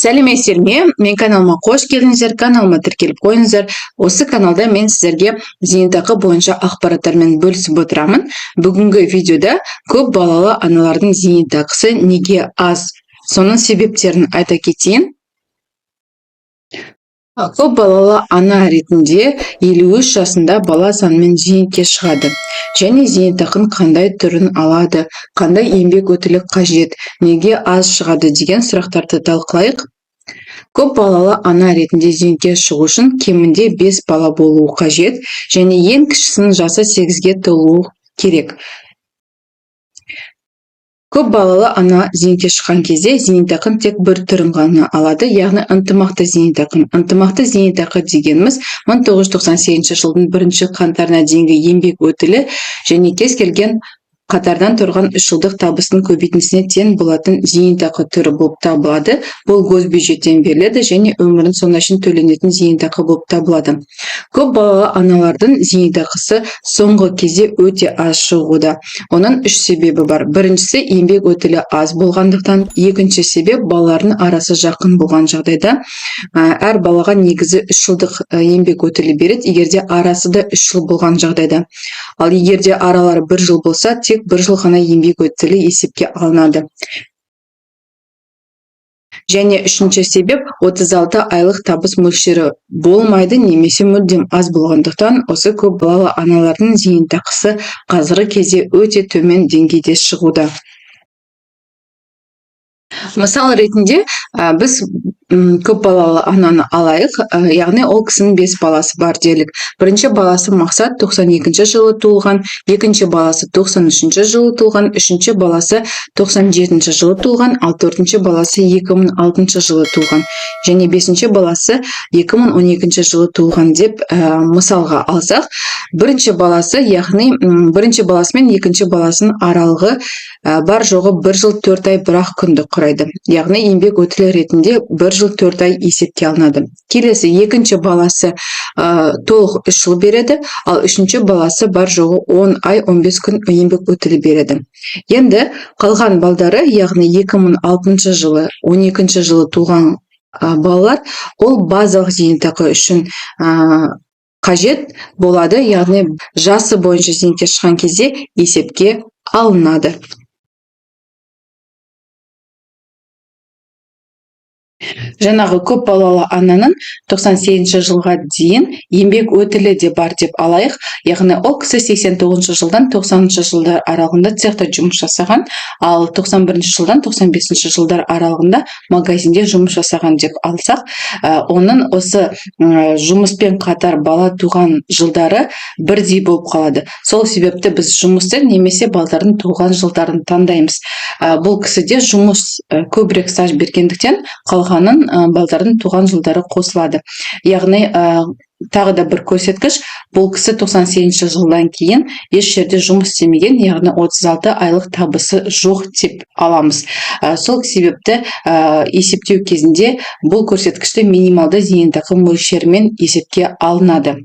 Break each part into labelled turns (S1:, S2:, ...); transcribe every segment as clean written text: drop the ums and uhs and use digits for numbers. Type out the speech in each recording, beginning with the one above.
S1: Сәлеметсіздер ме? Мен каналыма қош келдіңіздер. Каналыма тіркеліп қойыңыздар. Осы каналда мен сіздерге зейнетақы бойынша ақпараттармен бөлісіп отырамын. Бүгінгі видеода көп балалы аналардың зейнетақысы неге аз? Соның себептерін айта кетейін. Көп балалы ана ретінде 53 жасында бала санымен зейнетке шығады және зейнетақының қандай түрін алады, қандай еңбек өтілі қажет, неге аз шығады деген сұрақтарды талқылайық. Көп балалы ана ретінде зейнетке шығу үшін кемінде 5 бала болуы қажет және ең кішісінің жасы 8-ге толуы керек. Көп балалы ана зейнетке шыққан кезде зейнетақының тек бір түрін ғана алады, яғни ынтымақты зейнетақы. Ынтымақты зейнетақы дегеніміз 1998 жылдың бірінші қаңтарына дейінгі еңбек өтілі және кез келген қатардан тұрған 3 жылдық табыстың көбейтіндісіне тең болатын зейнетақы түрі болып табылады. Бұл госбюджеттен беріледі және өмірінің соңына шейін төленетін зейнетақы болып табылады. Көп балалы аналардың зейнетақысы соңғы кезде өте аз шығуда. Оның үш себебі бар. Біріншісі — еңбек өтілі аз болғандықтан, екінші себеп — балалардың арасы жақын болған жағдайда әр балаға негізі 3 жылдық еңбек өтілі береді, егер де арасы да 3 жыл болған жағдайда. Ал егер де аралары 1 жыл болса, тек 1 жыл ғана еңбек өтілі есепке алынады. Және үшінші себеп — 36 айлық табыс мөлшері болмайды немесе мүлдем аз болғандықтан, осы көп балалы аналардың зейнетақысы қазіргі кезде өте төмен деңгейде шығуда. Мысал ретінде біз көп балалы ананы алайық, яғни ол кісінің 5 баласы бар делік. Бірінші баласы Мақсат 92 жылы туылған, екінші баласы 93 жылы туылған, үшінші баласы 97 жылы туылған, ал төртінші баласы 2006 жылы туылған және бесінші баласы 2012 жылы туылған деп мысалға алсақ, бірінші баласы, яғни бірінші баласы мен екінші баласының аралығы бар жоғы 1 жыл 4 ай 1 күнді құрайды. Яғни еңбек өтілі ретінде 1 жыл 4 ай есепке алынады. Келесі екінші баласы толық 3 жыл береді, ал үшінші баласы бар жоғы 10 ай 15 күн еңбек өтілі береді. Енді қалған балдары, яғни 2006 жылы, 12 жылы туған балалар, ол базалық зейнетақы үшін қажет болады, яғни жасы бойынша зейнетке шыққан кезде есепке алынады. Жаңағы көп балалы ананың 98 жылға дейін еңбек өтілі де бар деп алайық, яғни ол кісі 89 жылдан 90 жылдар аралығында цехта жұмыс жасаған, ал 91 жылдан 95 жылдар аралығында магазинде жұмыс жасаған деп алсақ, оның осы жұмыспен қатар бала туған жылдары бірдей болып қалады. Сол себепті біз жұмысты немесе балдардың туған жылдарын таңдаймыз. Бұл кісіде жұмыс көбірек стаж бергендіктен, қалғанын балдардың туған жылдары қосылады. Яғни тағы да бір көрсеткіш: бұл кісі 98 жылдан кейін еш жерде жұмыс істемеген, яғни 36 айлық табысы жоқ деп аламыз. Сол себепті есептеу кезінде бұл көрсеткішті минималды зейнетақы мөлшерімен есепке алынады.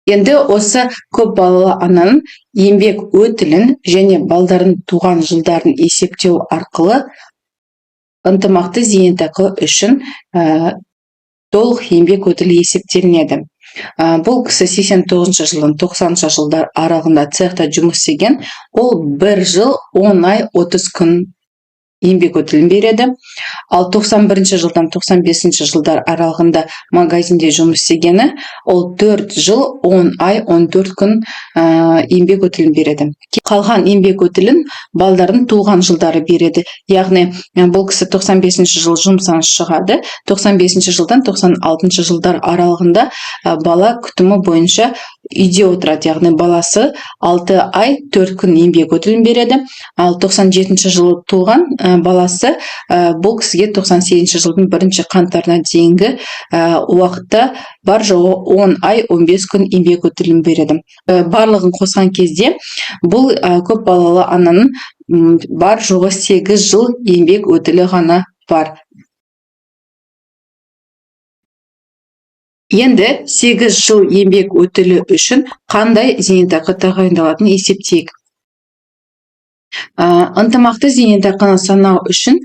S1: Енді осы көп балалы ананың еңбек өтілін және балдардың туған жылдарын есептеу арқылы ынтымақты зейнетақы үшін толық еңбек өтілі есептелінеді. Бұл кісі 89 жылдан 90 жылдар аралығында цехта жұмыс істеген, ол 1 жыл 10 ай 30 күн еңбек өтілін береді. Ал 91 жылдан 95 жылдар аралығында магазинде жұмыс істегені, ол 4 жыл 10 ай 14 күн еңбек өтілін береді. Қалған еңбек өтілін балдардың туған жылдары береді. Яғни бұл кісі 95 жыл жұмыстан шығады, 95 жылдан 96 жылдар аралығында бала күтімі бойынша үйде отырады, яғни баласы 6 ай 4 күн еңбек өтілін береді. Ал 97 жылы туған баласы бұл кісіге 98 жылдың бірінші қаңтарына дейінгі уақытта бар жоғы 10 ай 15 күн еңбек өтілін береді. Барлығын қосқан кезде бұл көп балалы ананың бар жоғы 8 жыл еңбек өтілі ғана бар. Енді 8 жыл еңбек өтілі үшін қандай зейнетақы тағайындалатынын есептейік. Ынтымақты зейнетақыны санау үшін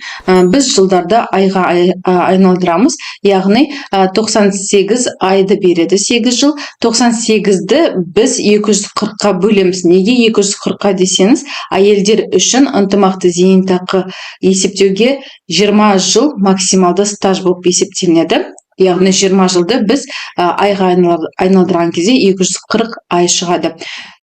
S1: біз жылдарды айға айналдырамыз, яғни 98 айды береді 8 жыл. 98-ді біз 240-қа бөлеміз. Неге 240-қа десеңіз, әйелдер үшін ынтымақты зейнетақы есептеуге 20 жыл максималды стаж болып есептелінеді. Яғни 20 жылды біз айға айналдырған кезде 240 ай шығады.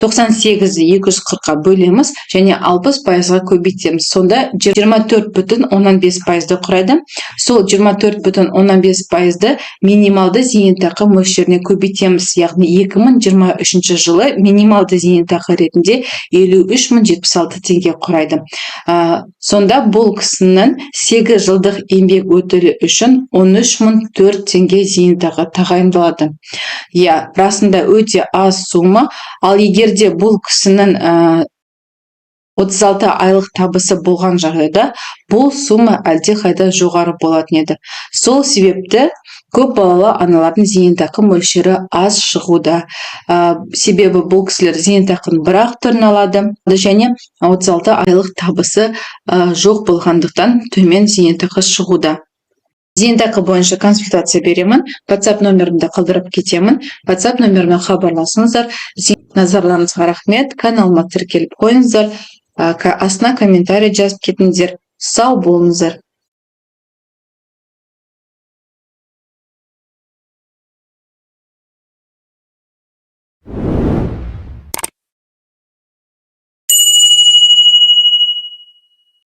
S1: 98-ді 240-қа бөлеміз және 60%-ға көбейтеміз. Сонда 24,5%-ды құрайды. Сол 24,5%-ды минималды зейнетақы мөлшеріне көбейтеміз. Яғни 2023 жылы минималды зейнетақы ретінде 53 076 теңге құрайды. Сонда бұл кісінің 8 жылдық еңбек өтілі үшін 13 004 теңге зейнетақы тағайындалады. Иә, расында өте аз сумма. Ал егер де бұл кісінің 36 айлық табысы болған жағдайда, бұл сумма әлдеқайда жоғары болатын еді. Сол себепті көп балалы аналардың зейнетақы мөлшері аз шығуда. Себебі бұл кісілер зейнетақының бір-ақ түрін алады және 36 айлық табысы жоқ болғандықтан, төмен зейнетақы шығуда. Зейнетақы бойынша консультация беремін. WhatsApp номерімді қалдырып кетемін. WhatsApp номеріме хабарласыңыздар. Назарларыңызға рахмет. Каналыма тіркеліп қойыңыздар. Астына комментарий жазып кетіңіздер. Сау болыңыздар.